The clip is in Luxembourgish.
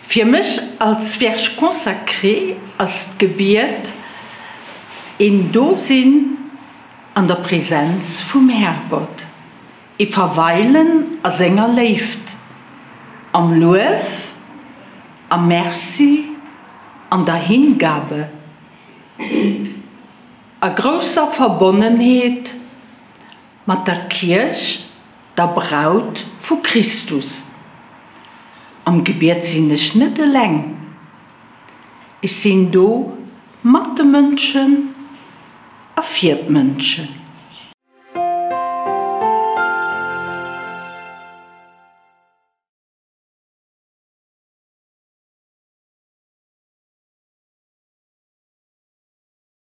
Fir mech als Vierge consacrée ass d'Gebiet een Dosinn an der Präsenz vum Herrgott, ee Verweilen a senger Léift, am Luef, am Merci, an der Hingabe, a grousser Verbonnenheet mat der Kierch, der Braut vu Christus. Am Gebiet sinn ech net eleng, ech sinn do mat de Mënschen a fir d'Mënschen.